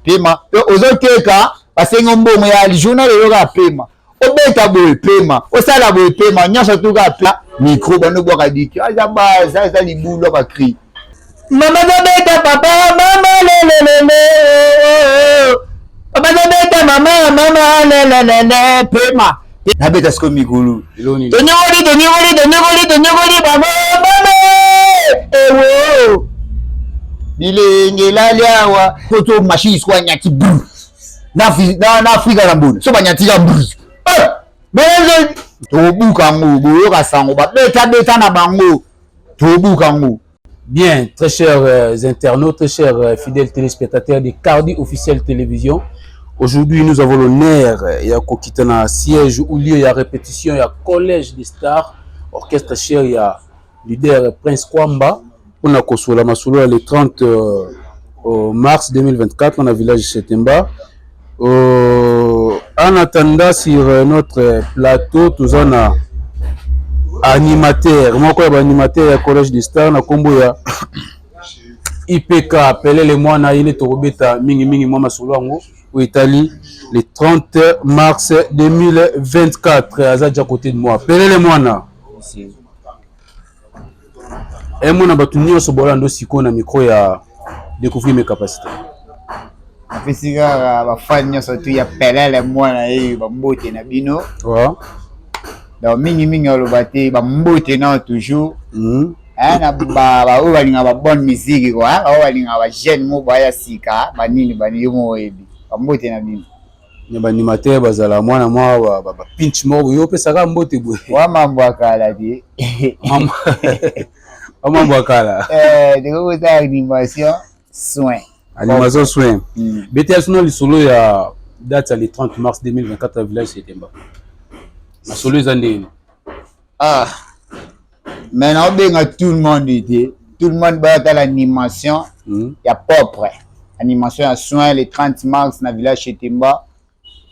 Pema ozoteka, basengi mbongo ya journal, eyoka pema, obeta boye pema, osala boye pema, nyonso tuka pe micro bando bwaka diki aza baza eza libulu bacri mama zobeta papa mama lelelele, papa zobeta mama mama lelelele, pema nabeta siko mikolo tonyokoli tonyokoli tonyokoli tonyokoli bango mama ewo bilenge elali awa to machine siko anyati bru na Afrika na mbona so banyatika bru tokobuka yango, boyoka sango babetabeta na bango, tokobuka yango. Bien, très chers internautes, très chers fidèles téléspectateurs de Cardi Officiel Télévision. Aujourd'hui, nous avons l'honneur ya kokita na siège ou lieu ya répétition ya Collège des Stars, orchestre cher ya leader Prince Kwamba, pour kosola masolo le 30 mars 2024 dans le village Chetemba. En attendant, sur notre plateau, tous en a animateur moko ya baanimateur ya Collège de Star na nkombo ya IPK Pelele Mwana. Ye nde tokobeta mingimingi mwa masolo yango oyo etali le 30 mars 2024. Aza déjà côté de moi, Pelele Mwana. Emona bato nyonso bolanda sikoyo na micro ya Découvrir mes capacités. Napesi kaka bafani nyonso tu ya Pelele Mwana ye bambote na bino. Donc mingimingi aloba te, bambote nao toujours na baoyo balingaka babonne musique quoi, oyo balingaka bajeune mo baya sika banini bani, yo mo oyebi, bambote na bino. Na baanimateur bazala mwana mwa bapinch moko, yo opesaka mbote boye. Wa mambo ya kala te. Wa mambo ya kala. Ndeko, animation soin. Animation soin. Bete sino lisolo ya date ya le 30 mars 2024 ya village Setemba, masolo eza ndenge? Ah, mais naobenga tout le monde te, tout le monde bayata l'animation ya propre, animation ya soin le 30 mars na village Chetemba.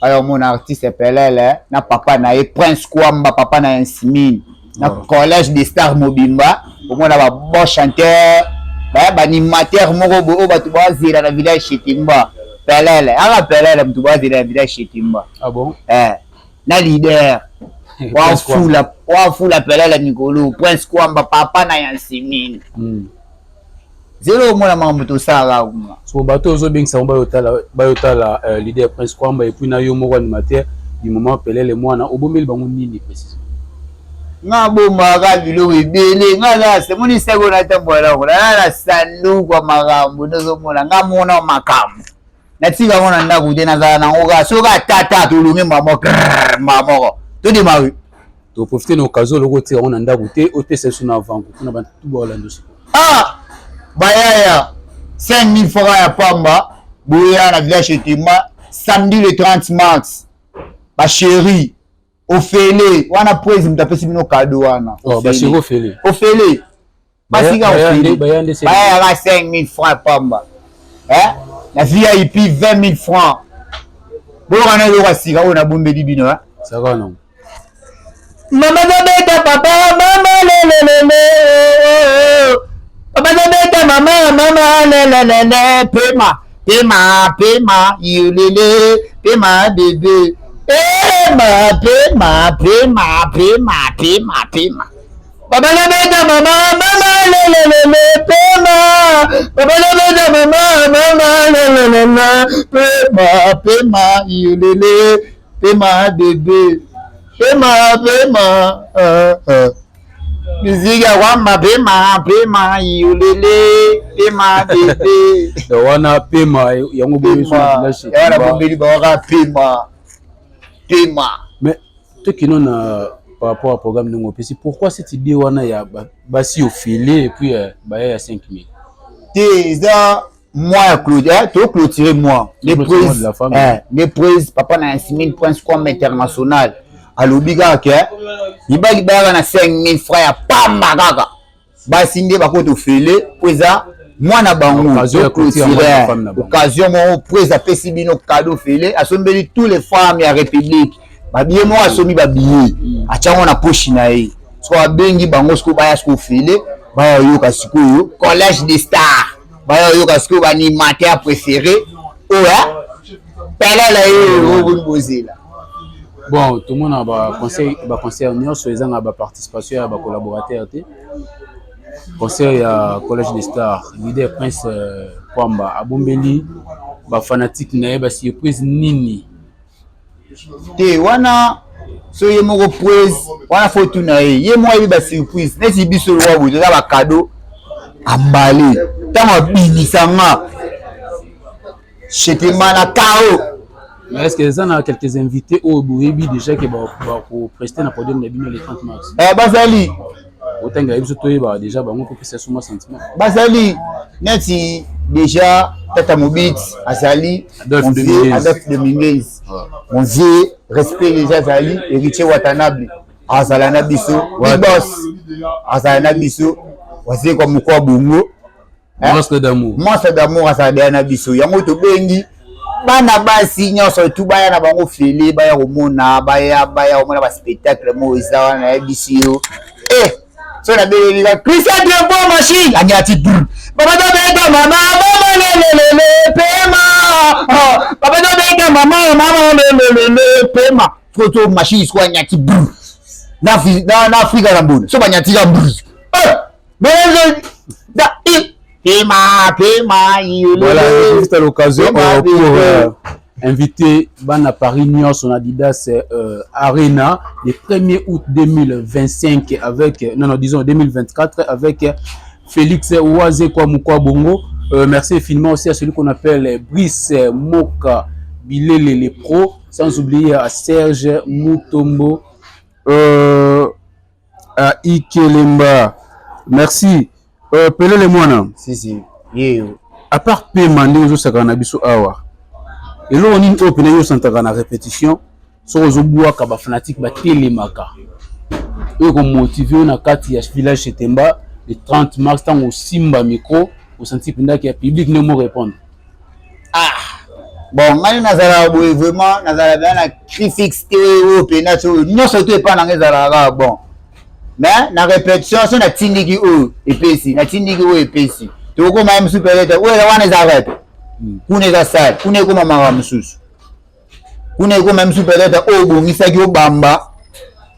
Aya omona artiste Pelele na papa na ye Prince Kwamba, papa na Insimine, na Collège des Stars mobimba. Omona babon chanteur, baya baanimateur moko boye oyo bato bazela na village Chetemba. Pelele aka Pelele, moto bazela na village Chetemba. Ah bon? Eh, na leader wafula wafula Pelele mikolo, Prince Kwamba, papa na Yansimine. Zelo omona makambo tosalaka kuna. So bato ozobengisa bango bayotala leader Prince Kwamba et puis na yo moko animateur du moment Pelele Mwana, obombeli bango nini précisément? Nga bombaka biloko ebele. Nga na semoni seko natambola nango naa na sanduku ya makambo. Nozomona nga mona makambo natika yango na ndako te, nazala nango kaka soki atata tolongi mbaa moko, mbaa moko todemari. Toprofite na occasion, oloko otika yango na ndako te, opesa biso na avango mpona bato tu baolanda sikoyo. Ah, bayaya 5000 francs ya pamba, boya na village Etemba samedi le 30 mars. Bachéri ofele wana, prese moto apesi bino kado wana. Oh, bachéri ofele. Ofele, basika ofele, bayayaka 5000 francs pamba na VIP 20 000 francs. Boyoka na eloko ya sika oyo nabombeli bino. Saka mama zobeta papa mama lelelele, papa zobeta mama mama lelelele, pema pema pema yolele, pema bebe, pema pema pema pema pema pema, papa zobeta mama mama lelelele, pema, papa zobeta mama mama lelelele, pema pema yolele, pema bebe, pema pema miziki ya kwamba, pema pema yolele, pema bebe. Wana pema yango. Wana bombeli bawaka pema pema. Mais tokino na par rapport à programme ndenge opesi, pourquoi cette idée wana ya basi ofele et puis baya ya 5000? Te, eza mois ya clôture, to clôturer mois les prise papa na Insimine Prince comme international alobi kaka ke mibali bayaka na 5000 francs ya pamba, kaka basi nde bakoki tofele po eza mwana bango, occasion moko prise apesi bino cadeau fele, asombeli tous les femmes ya République babillet moko, asombi babillet, atiango na poche na ye. Sikoyo abengi bango sikoyo baya sikoyo fele, baya oyoka sikoyo Collège des Stars, baya oyoka sikoyo baanimateur préféré. Oyo pelele ye oyo boni bozela. Bon, tomona baconcert, baconcert nyonso ezanga baparticipation ya bacollaborateur te. Concert ya Collège des Stars, leader Prince Kwamba abombeli bafanatike na ye basurprise nini? Te, wana so ye moko prise wana, fo tuna ye, ye moko ayebi basurprise. Neti biso lokwa boye, toza bacadeau ambale. Ntango abimisanga chetema na kao. Mais est-ce que eza na quelques invités oyo boyebi déjà ke bakopreste na podium na bino le 30 mars? Eh, bazali. Otangela biso, toyebaka déjà bango mpo pesa suma sentiment. Bazali, neti déjà Tata Mobit azali. Adolphe Dominguez. Adolphe Dominguez, mon vieux, respect. Déjà azali Héritier Watanabe, azala na biso. Big Boss azala na biso. Wazekwa moko ya bongo. Monstre d'amour. Monstre d'amour azala deya na biso. Yango tobengi bana basi nyonso tu, baya na bango fele, baya komona, baya komona baspectacle moko eza wana. Nayebisi yo, eh, so nabelelika Christian Tempo machine anyati br baba tobeta mama mama lelelele pema, baba tobeta mama mama lelelele pema. To machine siko anyati br na Afrika na mbona so banyatika br pema pema. Voilà, juste à l'occasion pour inviter bana Paris nyonso na Adidas Arena le 1er août 2025 avec, non non, disons 2024, avec Félix Wazekwa Mukwa Bongo. Merci infiniment aussi à celui qu'on appelle Brice Moka Bilele les pros, sans oublier à Serge Mutombo, à Ikelemba. Merci. Pelele Mwana. Si si, yeyo. À part pema ndenge ozosakana na biso awa, eloko nini oyo pene yo osantaka na répétition, soki ozobwaka bafanatike batelemaka, oyo komotive yo na kati ya village Chetemba le 30 mars, ntango osimba micro, osanti mpendaki ya public nde mo répondre? Ah bon, ngai nazalaka boye, vraiment nazala bena na cri fixe te. Oyo mpena so nyonso to epa nanga ezalaka kaka bon, mais na répétition so natindiki oyo epesi, natindiki oyo epesi, tokokoma ye mosusu peut-être oyo wana eza rep. Kuna eza sale, kuna ekoma makambo mosusu, kuna ekoma mosusu peut-être oyo obongisaki obamba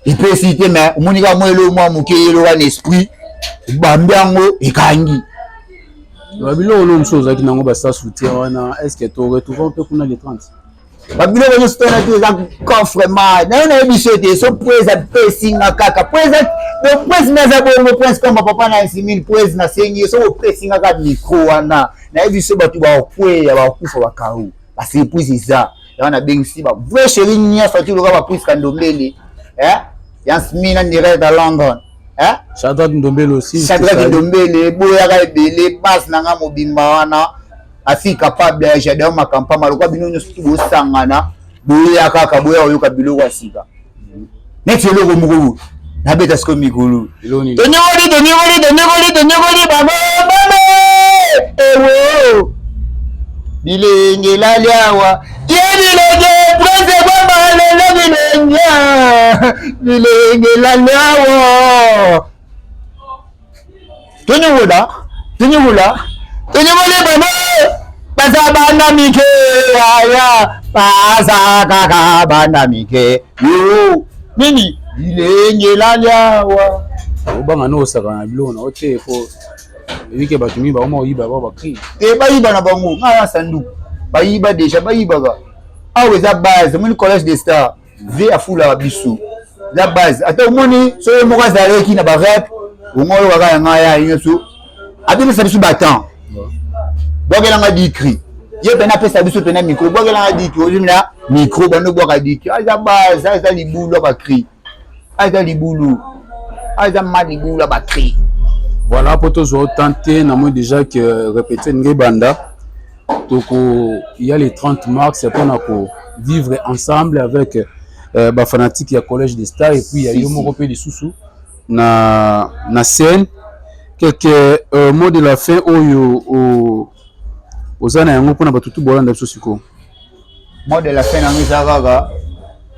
epesi te, mais omoni kaka mwa eloko mwa moke yelo wana, esprit obambi yango ekangi. Babiloko no mosusu ozalaki nango, basa soutien wana, est ce que toretrouve mpe kuna le 30? Babiloko nyonso tona te, eza coffre ma nayo. Nayebi so ete so prince apesinga kaka prince, donc prince me aza bongo. Prince kamba papa na Insimine, prince nasengi yo, soki opesinga kaka micro wana, nayebi so bato bakweya, bakufa, bakau. Basurprise eza yango. Nabengisi ba vrai chéri nyonso ati loka bapriska Ndombele, Yansmine en direct à London. Shadrack Ndombele aussi. Shadrack Ndombele, eboyaka ebele base na nga mobimba wana, afi capable ya Jadon Makampama lokwa. Bino nyonso tu bosangana, boya kaka, boya koyoka biloko ya sika. Neti eloko moko nabeta sikoyo mikolo, tonyokoli, tonyokoli, tonyokoli, tonyokoli bango bame ewo bilenge lali awa ye bilenge prince bamba lelo bilenge, bilenge lali awa, tonyokola, tonyokola, tonyokoli bango, baza bana mike aya, baza kaka bana mike yo nini bilenge lali awa. Obanga no osaka na biloko na yo te, po ebike bato mingi bakoma koyiba bao bacri. Te, bayiba na bango, nga na sanduku bayiba déjà, bayibaka awa. Eza base, omoni Collège des Stars v afulaka biso, eza base. Ata omoni so ye moko azalaki na barep ongo oyo kaka ya ngai ya nyonso abimisa biso batemps, bwakelanga dicri ye pena apesa biso pena micro, bwakelanga dicri, ozomina micro bando bwaka dicri. Aza base, aza libulu ya bacri, aza libulu, aza ma libulu ya bacri. Voilà, po tozwa autant te, namoni déjà que répétition ndenge ebanda. Tokoya le 30 mars mpona ko vivre ensemble avec bafanatique ya Collège des Stars et puis ya yo moko mpe lisusu na scène. Quelques mots de la fin oyo oza na yango mpona bato tu bolanda biso sikoyo? Mot de la fin nango eza kaka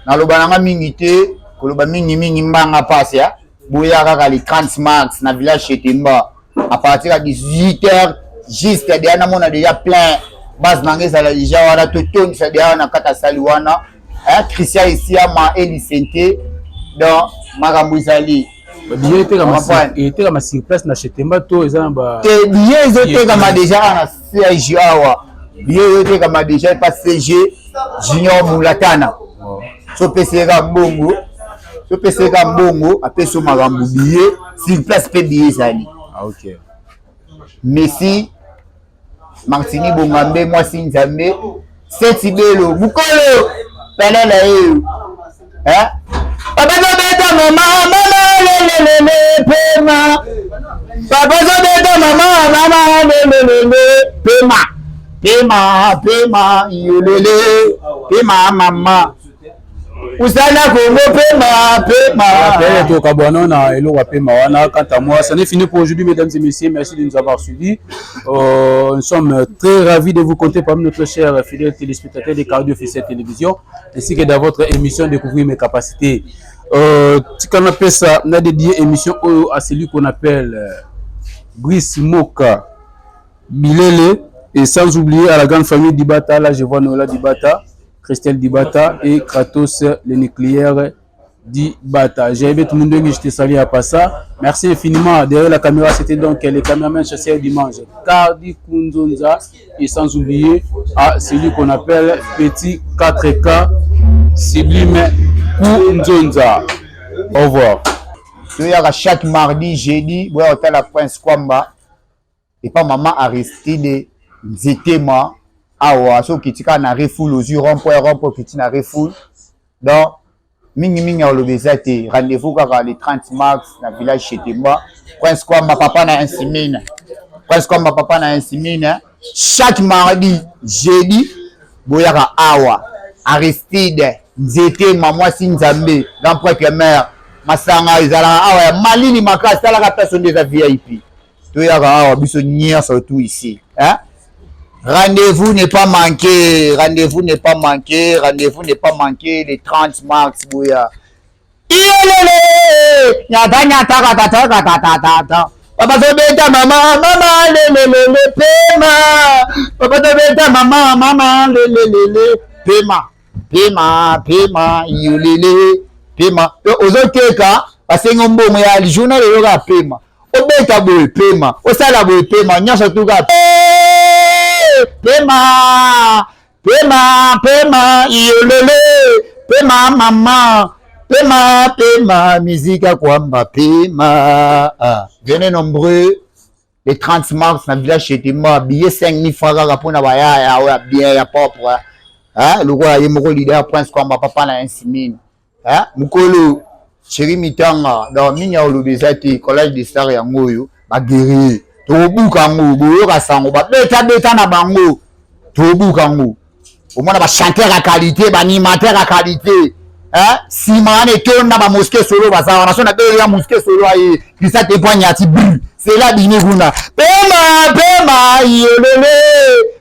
naloba nanga mingi te, koloba mingimingi mbanga mpasi ya boya kaka le 30 mars na village Chetemba à partir ya 18 heures juste. Deya namona déjà plein. Base na ngai ezala deja wana, totondisa deja na kati ya sali wana. Christian Esiama Elisente, donc makambo ezali. Billet etekama sur place na Chetemba to eza na ba? Te, billet ezotekama deja na siège awa. Billet ezotekama deja epa CG Junior Mulatana. Sopeseka mbongo, sopeseka mbongo, apesi yo makambo. Billet sur place mpe billet ezali. Ah, ok. Messi Martini Bongambe, mwasi Nzambe, Seti Belo mokolo pele na ye. Papa zobeta mama, mama lelelele, pema. Papa zobeta mama, mama lelelele, pema, pema, pema, yolele, pema, mama usala Kongo, pema, pema. Tokabwana na eloko ya pema wana. Quant à moi, ça n'est fini pour aujourd'hui, mesdames et messieurs. Merci de nous avoir suivis. Nous sommes très ravis de vous compter parmi notre chers fidèles téléspectateurs de Cardio Officiel Télévision, ainsi que dans votre émission Découvrir mes capacités. Tika napesa na dédié émission oyo à celui qu'on appelle Brice Moka Bilele et sans oublier à la grande famille Dibata. Là, je vois Noëlla Dibata, Christelle Dibata et Kratos le nucléaire Dibata. J'ai tout le monde, je te salue à ça. Merci infiniment. Derrière la caméra, c'était donc les caméramans chasseurs dimanche, Cardi Kunzonza, et sans oublier à celui qu'on appelle Petit 4K Sublime Kunzonza. Au revoir. Toyaka chaque mardi, jeudi, boya otala Prince Kwamba epa mama Aristide Nzetema awa. Soki okiti kaka na Refoule, ozwi rond-point, rond-point okiti na Refoule. Donc mingimingi ya koloba eza te. Rendez-vous kaka le 30 mars na village Chetemba. Prince Kwamba, papa na Insimine, Prince Kwamba, papa na Insimine. Chaque mardi, jeudi, boyaka awa, Aristide Nzetema, mwasi Nzambe, grand prêtre mare. Masanga ezalaka awa ya malili makasi. Talaka place nde eza VIP. Toyaka awa biso nyonso, tout ici, hein? Rendez-vous n'est pas manqué, rendez-vous n'est pas manqué, rendez-vous n'est pas manqué le 30 mars. Boya iyelele, nyata nyata katata katatata. Papa tobeta mama, mama lelelele, pema. Papa tobeta mama, mama lelelele, pema, pema, pema, yolele, pema. Ozoteka, basengi mbongo ya journal, oyoka pema, obeta boye pema, osala boye pema, nyonso tuka pema, pema, pema, yolele, pema, mama, pema, pema, musique Kwamba, pema. Ah. Venez nombreux le 30 mars na village Chetemba. Billet 5000 francs kaka mpona bayaya oyo ya bien, ya propre, lokola ye moko leader Prince Kwamba, papa na Insimine, mokolo Chéri Mitanga. Donc mingi ya koloba eza te. Collège de star yango oyo, baguerrier, tokobuka yango. Boyoka sango, babetabeta na bango, tokobuka yango. Omona bachanteur ya qualité, baanimateur ya qualité, nsima wana etonda bamosquée solo baza wana. So nabeli ya mosquée solo, aye krista te po anyati bru sela bini kuna, pema, pema, yolele.